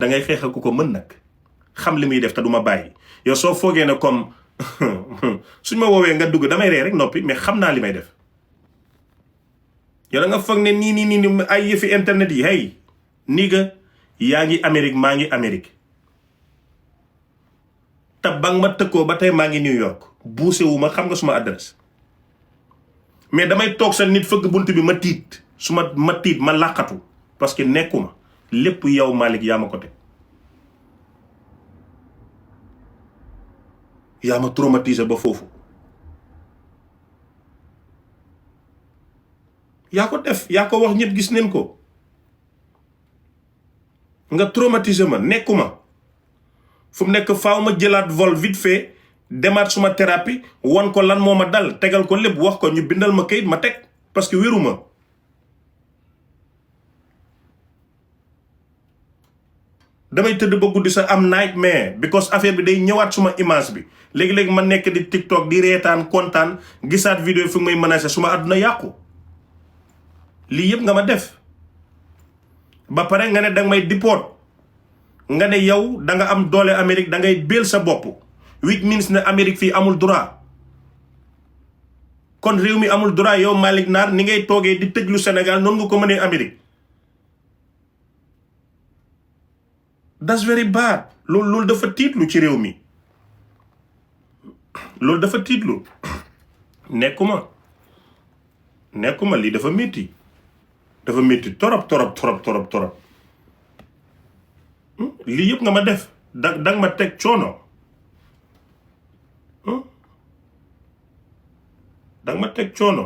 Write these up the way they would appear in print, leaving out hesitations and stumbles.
da ngay xeex ak ku ko mën nag xam li muy def te du ma bàyyi yow soo foogee ne comme suñ ma woowee nga dugg damay ree rek noppi mais xam naa li may def yow da nga foog ne nii ay yëfi internet yi hey nii nga yaa ngi Amérique maa ngi Amérique te ba nga ma tëkkoo ba tey maa ngi New York buuse wu ma xam nga suma adresse mais damay toog sa nit fëgg bunt bi ma tiit ma tiit ma làqatu parce que nekkuma lépp yow Malick yaa ma ko teg yaa ma traumatisé ba foofu yaa ko def yaa ko wax ñëpp gis neen ko nga traumatisé ma nekkuma fu mu nekk faaw ma jëlaat vol vite fait demaat suma thérapie won ko lan moo ma dal tegal ko lépp wax ko ñu bindal ma kayit ma teg parce que wéruma damay tëdd ba guddi sa am nightmare because affaire bi day ñëwaat suma image bi léegi-léegi ma nekk di TikTok di reetaan kontaan gisaat vidéo fi may menacé suma àdduna yàqu lii yëpp nga ma def ba pare nga ne danga may deport nga ne yow da nga am doole Amérique da ngay béel sa bopp which means ne Amérique fii amul droit kon réew mi amul droit yow Malick Nar ni ngay toogee di tëjlu Sénégal noonu nga ko mënee Amérique that's very bad loolu dafa tiitlu ci réew mi loolu dafa tiitlu nekkuma lii dafa métti torop lii yëpp nga ma def danga ma teg coono danga ma teg coono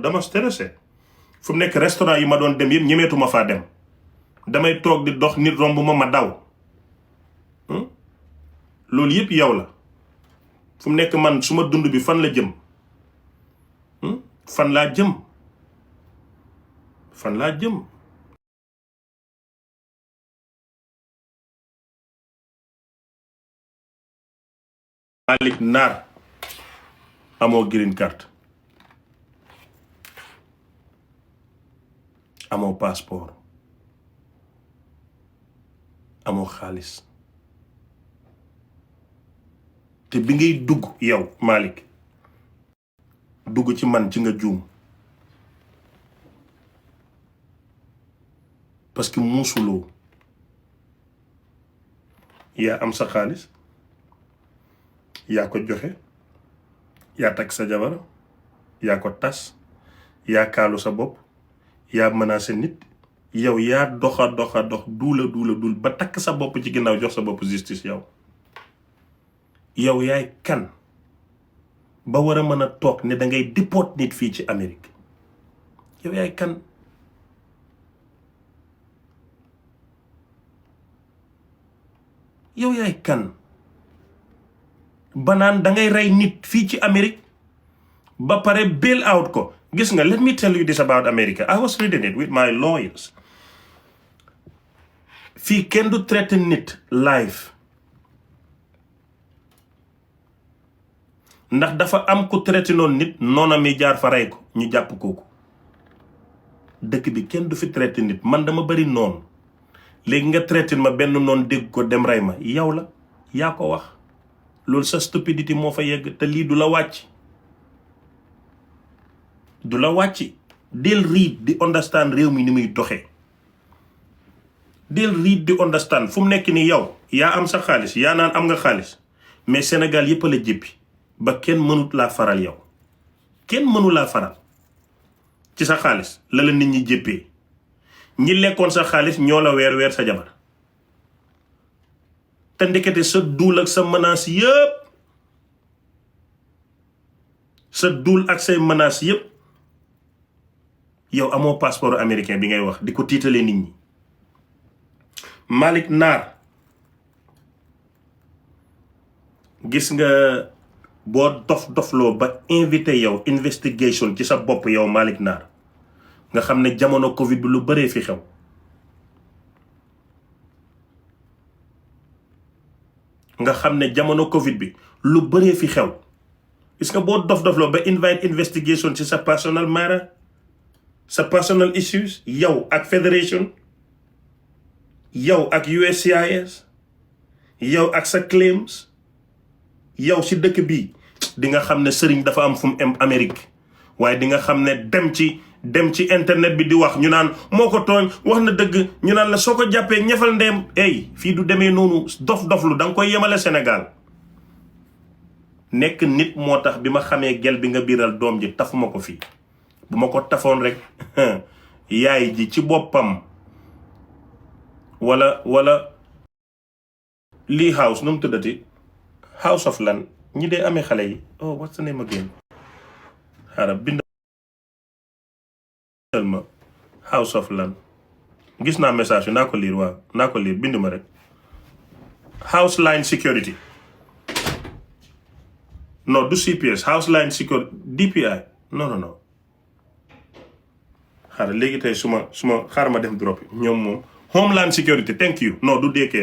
dama stressé fu mu nekk restaurant yi ma doon dem yëpp ñemeetuma faa dem damay toog di dox nit romb ma daw loolu yëpp yow la fu mu nekk man suma dund bi fan la jëm fan laa jëm Malick Nar amoo green card amoo passeport amoo xaalis te bi ngay dugg yow Malick dugg ci man ci nga juum parce que muusuloo yaa am sa xaalis yaa ko joxe yaa takk sa jabar yaa ko tas yaa kaalu sa bopp yaa menacé nit yow yaa doxa dox duul ba takk sa bopp ci ginnaaw jox sa bopp justice yow yaay kan ba war a mën a toog ne dangay déport nit fii ci Amérique yow yaay kan banaan dangay rey nit fii ci Amérique ba pare bail out ko gis nga let me tell you this about America I was reading it with my lawyers fii kenn du traité nit live ndax dafa am ku traité noonu nit noona mi jaar fa rey ko ñu jàpp kooku dëkk bi kenn du fi traité nit man dama bari noonu léegi nga traité ma benn noonu dégg ko dem rey ma yow la yaa ko wax loolu sa stupidité moo fa yegg te lii du la wàcc del read di understand réew mi ni muy doxee del read di understand fu mu nekk ni yow yaa am sa xaalis yaa naan am nga xaalis mais Sénégal yépp a la jéppi ba kenn mënut laa faral yow kenn mënu laa faral ci sa xaalis la nit ñi jéppee ñi lekkoon sa xaalis ñoo la weer sa jabar te ndekete sa duul ak sa menace yëpp sa duul ak say menace yëpp yow amoo passeport américain bi ngay wax di ko tiitalee nit ñi Malick Nar gis nga boo dofloo ba invité yow investigation ci sa bopp yow Malick Nar nga xam ne jamono Covid bi lu bëree fi xew nga xam ne jamono Covid bi lu bëree fi xew gis nga boo dof-dofloo ba invite investigation ci sa personal matter sa personal issues yow ak fédération yow ak USCIS yow ak sa claims yow si dëkk bi di nga xam ne sëriñ dafa am fu mu am Amérique waaye di nga xam ne dem ci internet bi di wax ñu naan moo ko tooñ wax na dëgg ñu naan la soo ko jàppee ñefal ndeem fii du demee noonu dof-doflu da nga koy yemale Sénégal nekk nit moo tax bi ma xamee gel bi nga biiral doom ji tafuma ko fii bu ma ko tafoon rek yaay ji ci boppam wala lii house nu mu tuddati house of land ñi dee amee xale yi what's the name again xaaral bindal ma house of land gis naa message bi naa ko liir bind ma rek house line security non du CPS house line security DPI non xaaral léegi tey suma xaaral ma def drop it ñoom moom homeland security thank you non du DK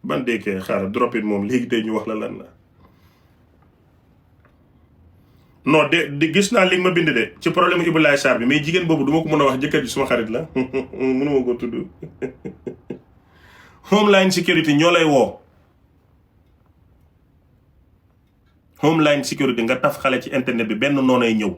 ban DK xaaral drop it moom léegi tey ñu wax la lan la non de gis naa li nga ma bind de ci problème Ibou Laye Sarr bi mais jigéen boobu duma ko mën a wax jëkkër ji suma xarit la mënuma ko tudd homeland security ñoo lay woo homeland security nga taf xale ci internet bi benn noonay ñëw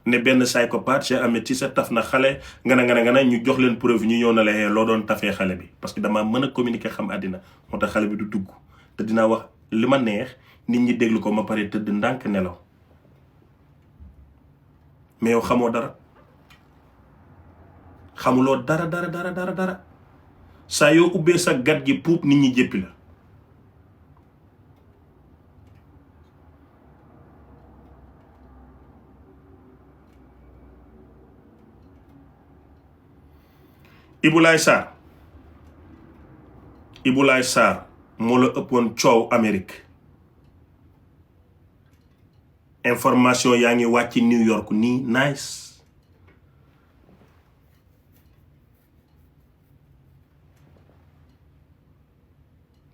ne benn psychopathe Cheikh Ahmed Cissé taf na xale nga na ñu jox leen preuve ñu ñëw na la loo doon tafee xale bi parce que dama mën a communiquer xam àddina moo tax xale bi du dugg te dinaa wax li ma neex nit ñi déglu ko ma pare tëdd ndànk nelaw mais yow xamoo dara xamuloo dara saa yoo ubbee sa gat gi puub nit ñi jéppi la Ibou Laye Sarr moo la ëppoon coow Amérique information yaa ngi wàcc New York nii nice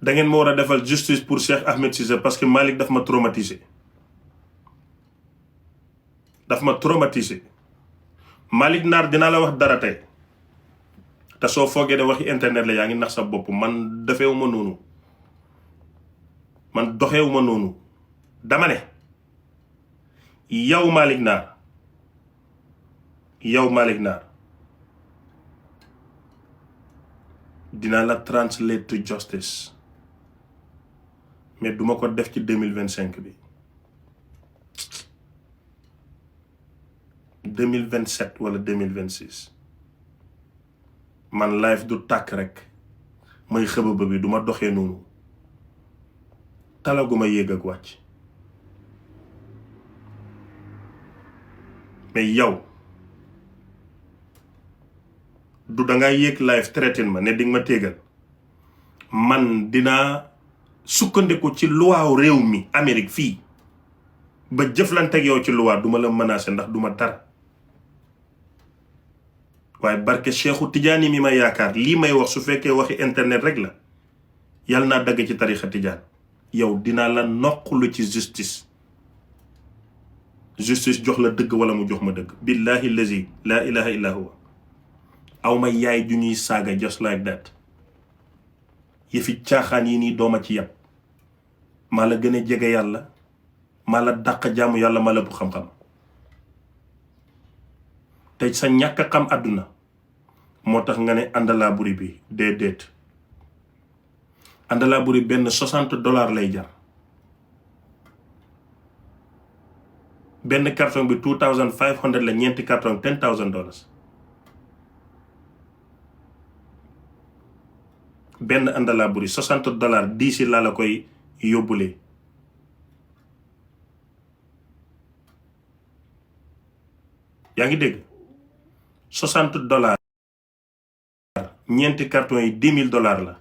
da ngeen ma war a defal justice pour Cheikh Ahmed Cissé parce que Malick daf ma traumatisé Malick Naar dinaa la wax dara tey te soo foogee de waxi internet la yaa ngi nax sa bopp man defewuma noonu man doxewuma noonu dama ne yow Malick Naar dinaa la translate to justice mais duma ko def ci 2025 bi 2027 wala 2026 man life du tàkk rek may xëbëba bi duma doxee noonu talaguma yéeg ak wàcc mais yow du danga yéeg live traitement ma ne dinga ma téegal man dinaa sukkandiku ci luwaaw réew mi Amérique fii ba jëflante ak yow ci luwaa duma la menacer ndax duma dara waaye barke Cheikhu Tidiane mi ma yaakaar lii may wax su fekkee waxi internet rek la yàlla naa dagg ci tarixa Tidiane yow dinaa la noqulu ci justice jox la dëgg wala mu jox ma dëgg billahi lazi laa ilaha illa huwa aw ma yaay ju ñuy saaga just like that yëfi caaxaan yi nii dooma ci yàpp maa la gën a jege yàlla maa la dàq jaamu yàlla maa la bu xam-xam te sa ñàkk xam àdduna moo tax nga ne àndalaa buri bi déedéet àndalaa buri benn $60 lay jar benn carton bi $2,500 la ñeenti carton $10,000 benn àndalaa buri $60 diisi laa la koy yóbbulee yaa ngi dégg $60 ñeenti carton yi $10,000 la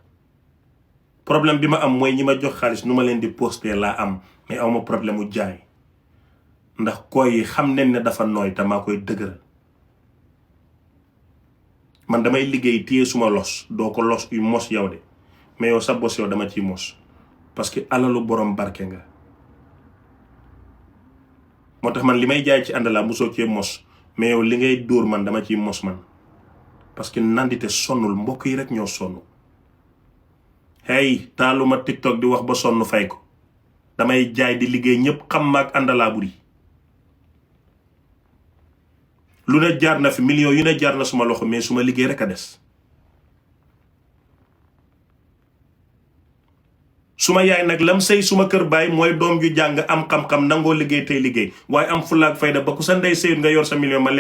problème bi ma am mooy ñi ma jox xaalis nu ma leen di poster laa am mais awma problème mu jaay ndax koy xam ne dafa nooy te maa koy dëgëral man damay liggéey téye suma los doo ko los yu mos yow de mais yow sa bos yow dama ciy mos parce que alalu borom barke nga. moo tax man li may jaay ci àndalaa mosoo cee mos mais yow li ngay dóor man dama ciy mos man parce que nandite sonnul, mbokk yi rek ñoo sonn. hey taaluma TikTok di wax ba sonn fay ko, damay jaay di liggéey, ñëpp xam ma ak àndalaa buri. lu ne jaar na fi, millions yu ne jaar na suma loxo, mais suma liggéey rek a des. suma yaay nag lam sëy suma kër baay mooy doom ju jàng am xam-xam nangoo liggéey tey liggéey, waaye am fulla ak fayda ba ku sa ndey sëyut nga yor sa million ma